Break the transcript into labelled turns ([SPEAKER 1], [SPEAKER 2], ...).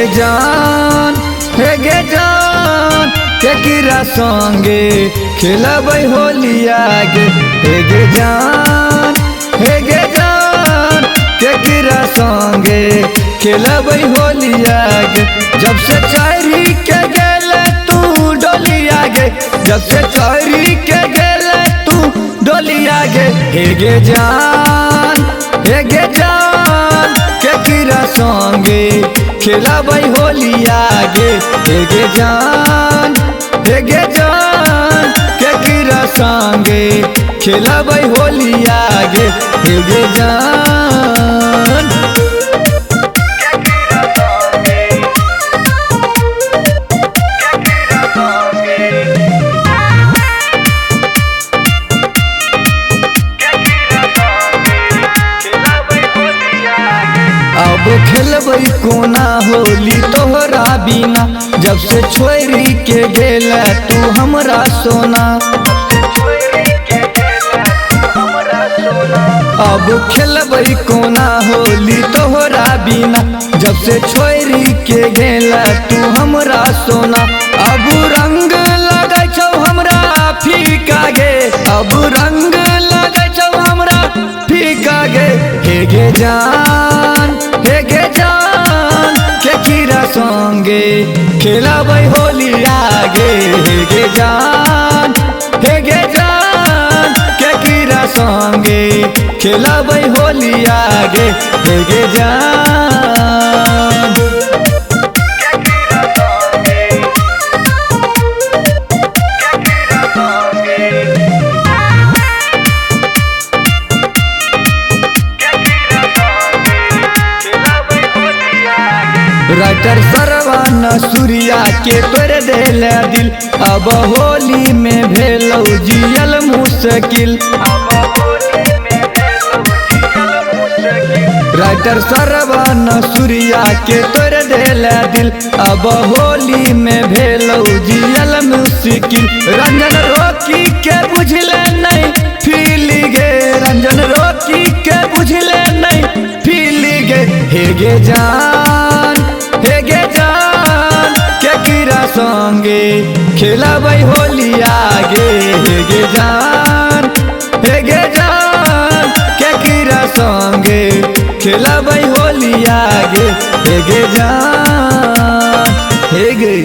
[SPEAKER 1] गे जान, हे गे जान, केकरा संगे खेलबै होलिया गे। हे गे जान, हे गे जान, केकरा संगे खेलबै होलिया गे। जब से चोरी के गेले तू डोलिया गे, जब से चोरी के गेले तू डोलिया गे। हे गे जान, हे गे जान, केकरा संगे खेलबै होलिया गे। हे गे जान, हे गे जान, केकरा संगे खेलबै होलिया गे। हे गे जान। अब खेलबै कोना होली तोहरा बिना, जब से छोरी के गेला तू हमरा सोना। अब खेलबै कोना होली तोहरा बिना, जब से छोरी के गेला तू हमरा सोना। अब रंग लगै छौ हमरा फीका गे, अब रंग लगै छौ हमरा फीका गे। हे गे जान, हे गे जान, केकरा संगे खेलबै होलिया गे। हे गे जान, हे गे जान, केकरा संगे खेलबै होलिया गे। हे गे जान। राइटर सरवान सूर्या के तोड़ देले दिल, अब होली में भेलौ जियल मुश्किल। राइटर सरवान सूर्या के तोड़ देले दिल, अब होली में भेलौ जियल मुश्किल। रंजन रोकी के बुझले नहीं फील गे, रंजन रोकी के बुझले नहीं फील गे। हे गे जान, हे गे जान, केकरा संगे खेलबै होलिया गे। हे गे जान, हे गे जान, केकरा संगे खेलबै होलिया गे। हे गे जान, हे गे।